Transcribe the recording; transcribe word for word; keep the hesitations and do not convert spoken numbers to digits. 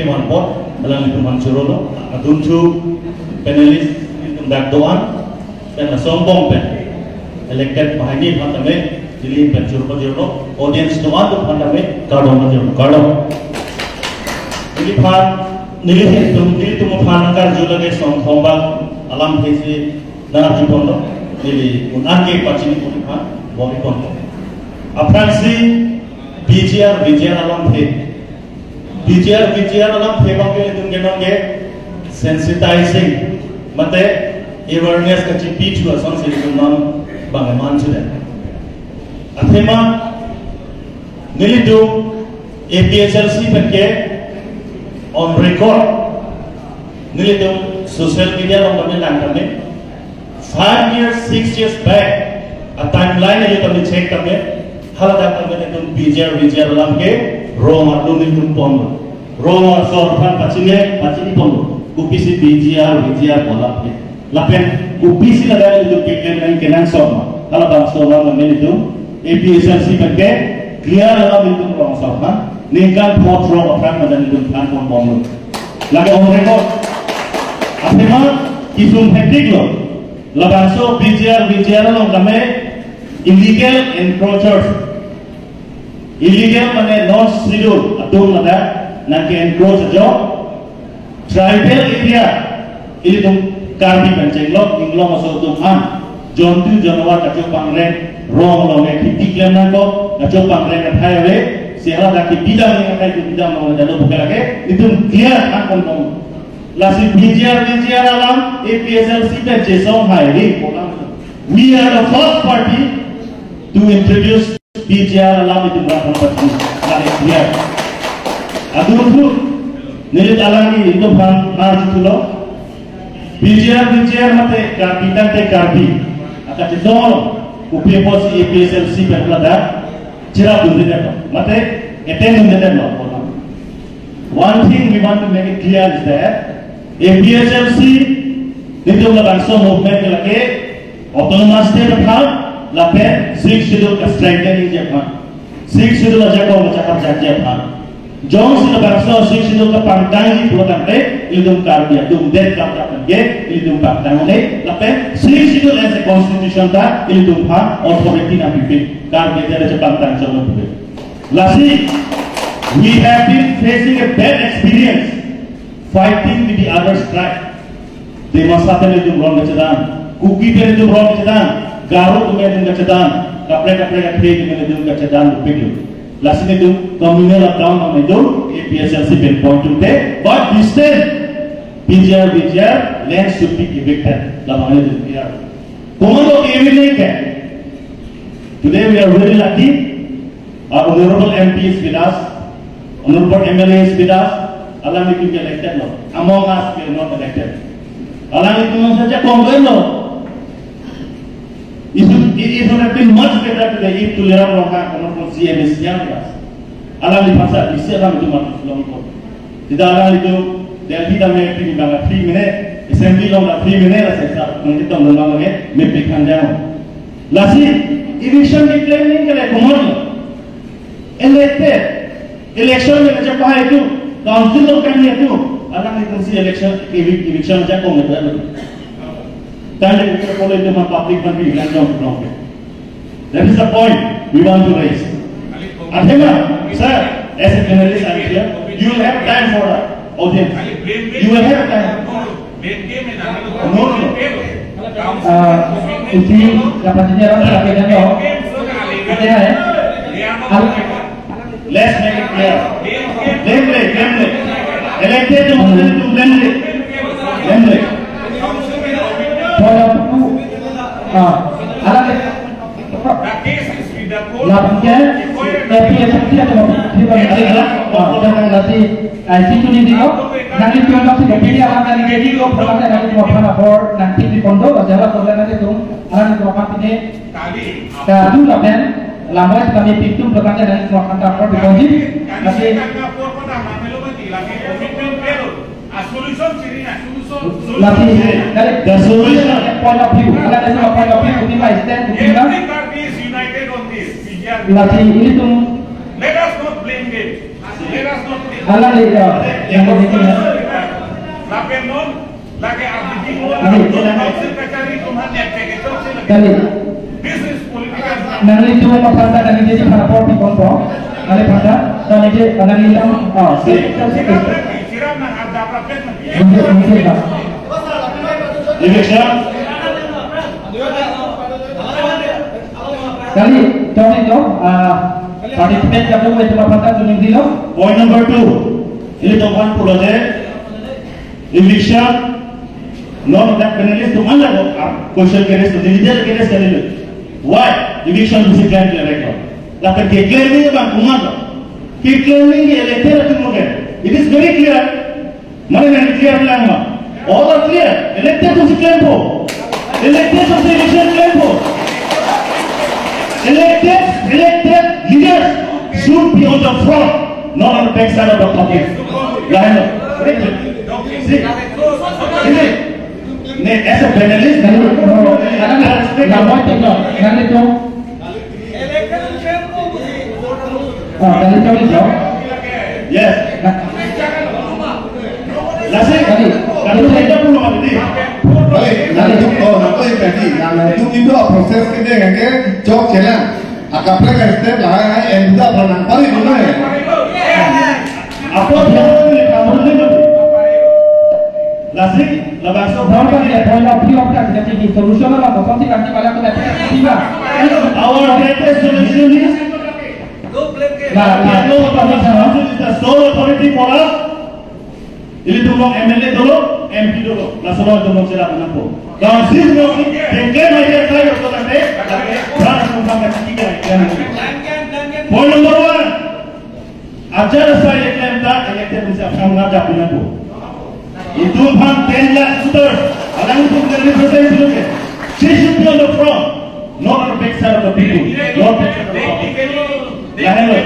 One vote, alanglitum aphan chorolo, adunthu panelist, ilitum dak do-an, pen asong bong pen, elected banghini aphan tame, neli pen choro pajirlo, audience do-an atum aphan tame, kardom pajirlo, kardom. Neliphan, nelitum, nelitum aphan karju lage song thombak, alam hesi, nang arju ponlo, neli un-an ke pachini pon aphan, bor-i ponlo. Aphrangsi, P G R, V G R alamthe, P G R, V G R alamthe abang ke ilitum ke non ke sensitizing, mate awareness kachipi thu asonsi ilitum non bang eman chude. Athema nelitum A P H L C pen ke on record, nelitum social media along kami lang kami, five years, six years back, a timeline ajo kami check kami, haladak kami nelitum P G R, V G R alam ke rong arlo nelitum ponlo. Rong asor aphan pachini, pachini ponlo. Kopisi P G R, V G R pu alam ke. Lapen kopisi ladak nelitum ke ken nang kenang soma. Halabangso alam nelitum A P H L C pen ke clear alam nelitum rong asor aphan. Ningkan pho throk aphrang ladak nelitum than pon bomlo. Lake on record. Athema kesung hektik lo. Labangso P G R, V G R along kami illegal encroachers. Illegal mane non schedule atum ladak nang ke-encroach ajo. Tribal area, ilitum Karbi pen chenglok, inglong aso atum an, jontu janwar kachopangreng, rong along ke kheti klem nangkok, kachopangreng athai ave, si haladak ke bidam ni athai ke bidam along jalo buka lake, itum clear than pon pon. Lasi P G R, V G R alam, A P H L C pen chesong hai ri, we are the first party to introduce P G R alam itum rat pachini, lake clear. Adunthu, neli alangli itum aphan nang arju thulo. P G R, V G R mate Karbi tangte Karbi. Akachetong lo, kopi apotsi A P H L C pen ladak cherapdunde lo, mate attend dunde lo. One thing we want to make it clear is that A P H L C, nelitum labangso movement ke lake autonomous state aphan, lapen Sixth Schedule ka-strengthen-ji aphan. Sixth Schedule ajakong kachaharjakji aphan. Jongsi labangso Sixth Schedule kapangtangji pulo tangte, ilitum Karbi atum det kam ta pen ke, ilitum pangtang un-e, lapen Sixth Schedule as a constitution ta, ilitum aphan authority nangpipe, Karbi adet chepangtang chot nangpipe. Lasi, we have been facing a bad experience fighting with the other tribe. Dimasa pen ilitum rong kachedan, Kuki pen ilitum rong kachedan, Garo atum pen ilitum kachedan, kaprek kaprek akhei atum pen ilitum kachedan dopiklo. Lasi nelitum communal account nang nelitum A P H L C pen point to te, but this time P G R, V G R land should be evicted. Labang nelitum clear. Komat lo ke-evict nangji ke? Today we are very lucky. Our honorable M P is with us, honorable M L A is with us, alanglitum ke elected lo. Among us, we are not elected. Alanglitum saja kongren lo. It would, it, it would have been much better today if Tuliram Ronghang, honorable C M, is here with us. Alangliphan sa, isi alanglitum matulong ko. Sita alanglitum, Delhi tame pini bang three minute, assembly along three minute, la sa, mungkin tong nang lagi, mepik hanjang. Lasi, eviction ke claim nangji ke le komat lo. Elected, election le kachepa hai atum, council along kami atum, alanglitum si election, evi-, eviction ajakong le atum. Tangte ke pole atum public aphan pi lang jong long ke. That is the point we want to raise. Athema, sir, as a journalist, I am here. You will have time for the audience. You will have time. No, no, no. Ah, isi dapat ini orang terakhir kan, no? Ada, ya? Al- Let's make it clear. Blame le, blame le. Elected to blame le. Blame le. Point of view. Ah, alam. Lapuke, A P H L C atau tidak ada, ah, dan nanti I C tu di sini, nanti tuan kasih kopi dia akan nanti jadi lo, nanti cuma pernah lapor, nanti di pondok, aja lah, nanti tu, akan cuma pasti ni, kadu lapen, lama sekali pintu, nanti cuma pernah lapor di kunci, nanti. Lasi, kali, the solution, point of view, akan ada cuma point of view, kutimba stand, kutimba. Every Karbi is united on this. Lasi, ilitum. Let us not blame them. Alangli, ya, yang ini ya. Kali. Nanglitum aphan ta nangji aphan apor pi ponpo. Kali aphan ta, nanglitum, nanglitum, ah, si, si, si. Mungkin, mungkin, Pak. Eviction. Kali, tong ito, ah, participant kapu itu aphan ta suning dilo. Point number two. Ilitum aphan pulo je, eviction, non that panelist atum anda ko, ah, question ke raise, individual ke raise kalilo. Why? Eviction pusi claim ke record. Lapen ke claim ni bang kuman. Ke claim ni elected atum ke. It is very clear. Mane nang clear lang ma. All are clear. Elected atum si claimpo. Elected atum si eviction claimpo. Elected, elected leaders should be on the front, not on the back side of the public. Lahenlo. See? See? Ne, as a panelist, Kali, oh, alang, alang, alang, alang, alang, Ah, kali kali jawab. Yes. Nah. Lasi, kali. Kali kita pulo mati. Kali, kali itu, oh, nanti yang tadi, nah, nah, itu, itu proses kedua yang ke jok jalan. Akaprek step lah, eh, eh, yang kita pernah paling dulu ya. Apa dia ni kamu ni? Lasi, labangso Bangsa dia poin of view of that jadi solution lah, kosong sih nanti malah kena tiba. Our greatest solution is Nah, nah, no, no, no, no, no. Is the sole authority for us. Ilitum along M L A dolo, M P dolo. Laso along itum along sera menampo. Now, this is not the claim I hear side of the day. Point number one. Ajar asai elected ta, elected atum si aphan nangkap pinangpo. Itum aphan ten lakh voters, alangtum ke represent itum ke. She should be on the front, not on the back side of the people, not back side of the public. Lahenlo.